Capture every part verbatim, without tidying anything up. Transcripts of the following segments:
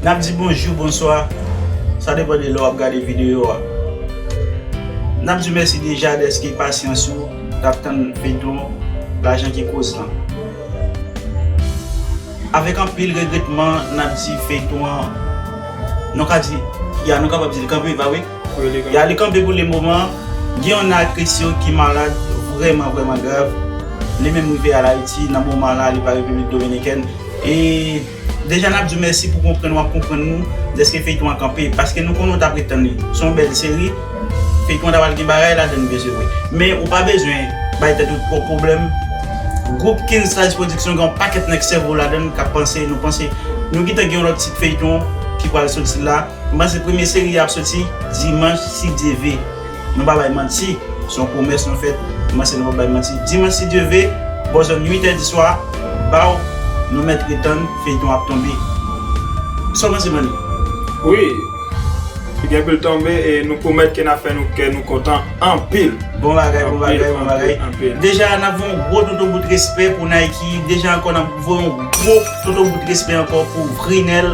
N ap di bonjou, bonswa. Sa depann de lè w ap gade videyo a. N ap di w mèsi deja dèske pasyans ou t ap tann feyton Lajan ki koz lan. Avèk anpil regretman, n ap di feyton an, nou ka di, ya, nou kapab di l kanpe, pa vre? Ya, li kanpe pou le moman. Gen yon aktris yo ki malad, vrèman, vrèman grav. Li menm rive al Ayiti, nan moman la, li pa Repiblik Dominikèn. E deja, n ap di w mèsi pou konprann w ap konprann nou, dèske feyton an kanpe, paske nou konnen w t ap ret tann li. Se yon bèl seri, feyton an ta pral gen bagay ladan l, vre se vre. Men ou pa bezwen bay tèt ou twòp pwoblèm. Gwoup King Size Production gen yon pakèt nèg sèvo ladan l k ap panse, nou panse, nou gentan gen yon lòt tit feyton ki pral soti la. M panse premye seri a ap soti dimanch, si Dye ve. Nou pa bay manti, se yon pwomès nou fè, m panse nou pa bay manti. Dimanch, si Dye ve, bò zòn uit è di swa, baw, nou mèt ret tann, feyton ap tonbe. Sa w panse, Manny? Wi, li gen pou l tonbe e nou pwomèt ke n ap fè nou kè nou kontan anpil. Bon bagay, bon bagay, bon bagay. Anpil, anpil. Deja, n ap voye yon gwo toto bout respè pou Nike. Deja ankò, n ap voye yon gwo toto bout respè ankò pou Vrinel.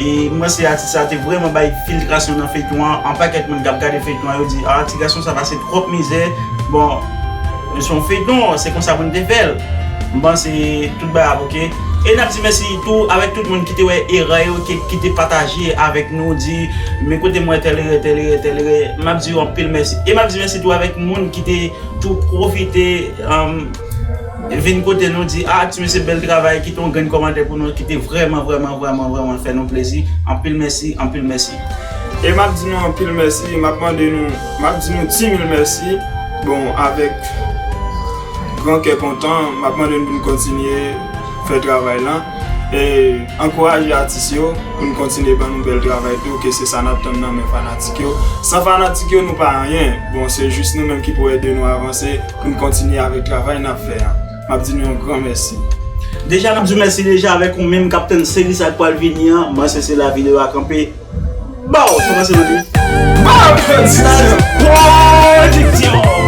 E mwen se atis sa te vrèman bay filtrasyon nan feyton an. An pakèt moun k ap gade feyton an, yo di, "Ah, ti gason sa pase twòp mizè." Bon, se yon feyton, se konsa pou n te fè l. M panse tout bagay ap oke. E n ap di mèsi tou avèk tout moun ki te wè erè yo, ki, ki te pataje avèk nou, di, "Men kote m wè tèl erè, tèl erè, tèl erè." M ap di yo anpil mèsi. E m ap di mèsi tou avèk moun ki te tou pwofite, um, vin kote nou, di, "Ah, ti mesye, bèl travay," kite yon grenn kòmantè pou nou, ki te vrèman, vrèman, vrèman, vrèman fè nou plezi. Anpil mèsi, anpil mèsi. E m ap di nou anpil mèsi, m ap mande nou, m ap di nou dimil mèsi. Bon, avèk gran kè kontan, m ap mande nou pou n kontinye fè travay lan. E ankouraje atis yo pou n kontinye ban nou bèl travay tou, ke se sa n ap tann nan men fanatik yo. San fanatik yo, nou pa anyen. Bon, se jis nou menm ki pou ede nou avanse, pou n kontinye avèk travay n ap fè a. M ap di nou yon gran mèsi. Deja, n ap di w mèsi deja avèk ou menm k ap tann seri sa k pral vini an. Mwen, se, se la videyo a kanpe. Baw, sa pase, Manny? Baw, Manny! Pwodiksyon!